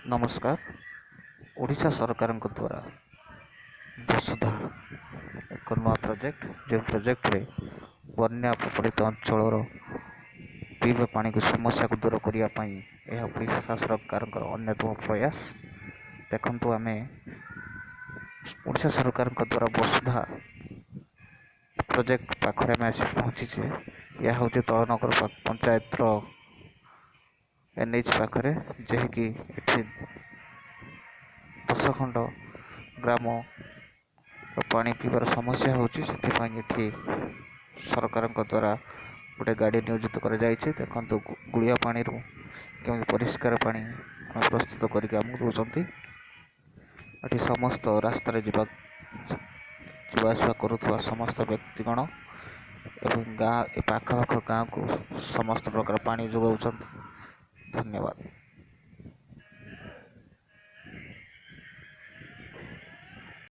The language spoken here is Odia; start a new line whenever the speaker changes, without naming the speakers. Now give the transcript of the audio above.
ନମସ୍କାର। ଓଡ଼ିଶା ସରକାରଙ୍କ ଦ୍ୱାରା ବସୁଧା ଏକ ନୂଆ ପ୍ରୋଜେକ୍ଟ, ଯେଉଁ ପ୍ରୋଜେକ୍ଟରେ ବନ୍ୟା ପ୍ରପୀଡ଼ିତ ଅଞ୍ଚଳର ପିଇବା ପାଣିକୁ ସମସ୍ୟାକୁ ଦୂର କରିବା ପାଇଁ ଏହା ଓଡ଼ିଶା ସରକାରଙ୍କର ଅନ୍ୟତମ ପ୍ରୟାସ। ଦେଖନ୍ତୁ, ଆମେ ଓଡ଼ିଶା ସରକାରଙ୍କ ଦ୍ୱାରା ବସୁଧା ପ୍ରୋଜେକ୍ଟ ପାଖରେ ଆମେ ଆସି ପହଞ୍ଚିଛେ। ଏହା ହେଉଛି ତଳନଗର ପଞ୍ଚାୟତର ଏନ୍ଏଚ୍ ପାଖରେ, ଯାହାକି ଏଠି 10 ଖଣ୍ଡ ଗ୍ରାମ ପାଣି ପିଇବାର ସମସ୍ୟା ହେଉଛି। ସେଥିପାଇଁ ଏଠି ସରକାରଙ୍କ ଦ୍ୱାରା ଗୋଟେ ଗାଡ଼ି ନିୟୋଜିତ କରାଯାଇଛି। ଦେଖନ୍ତୁ, ଗୋଳିଆ ପାଣିରୁ କେମିତି ପରିଷ୍କାର ପାଣି ଆମେ ପ୍ରସ୍ତୁତ କରିକି ଆମକୁ ଦେଉଛନ୍ତି। ଏଠି ସମସ୍ତ ରାସ୍ତାରେ ଯିବା ଆସିବା କରୁଥିବା ସମସ୍ତ ବ୍ୟକ୍ତିଗଣ ଏବଂ ଗାଁ ଏ ପାଖପାଖ ଗାଁକୁ ସମସ୍ତ ପ୍ରକାର ପାଣି ଯୋଗାଉଛନ୍ତି। ଧନ୍ୟବାଦ।